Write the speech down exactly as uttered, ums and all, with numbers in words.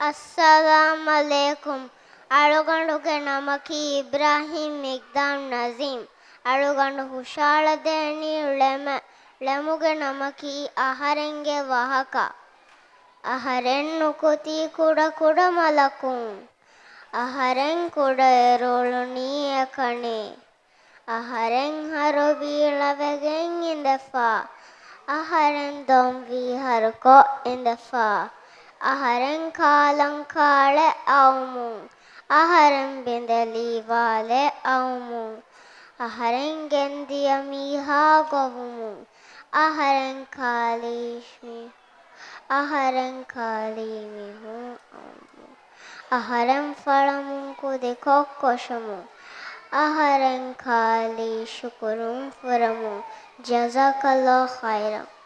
އައްސަލާމް ޢަލައިކުމް. އަޅުގަނޑުގެ ނަމަކީ އިބްރާހީމް މިގްދާމް ނަޒީމް. އަޅުގަނޑު ހުށަހަޅަދޭނީ ޅެމެ-، ޅެމުގެ ނަމަކީ އަހަރެންގެ ވާހަކަ. އަހަރެން ނުކުތީ ކުޑަ ކުޑަ މަލަކުން. އަހަރެން ކުޑައިރު އުޅުނީ އެކަނި. އަހަރެން ހަރު ބީޅަވެގެން އިނދެފަ. އަހަރެން ދޮންވީ ހަރުކޮށް އިނދެފަ. އަހަރެން ކާލަން ކާޅެއް އައުމުން. އަހަރެން ބިނދެލީ ވާލެއް އައުމުން. އަހަރެން ގެންދިޔަ މީހާ ގޮވުމުން. އަހަރެން ކާލީ މީ-، އަހަރެން ކާލީ މީހުން އައުމުން. އަހަރެން ފަޅަމުން ކުދިކޮށް ކޮށުމުން. އަހަރެން ކާލީ ޝުކުރުން ފުރަމުން. ޖަޒާކަﷲ ޚައިރަން.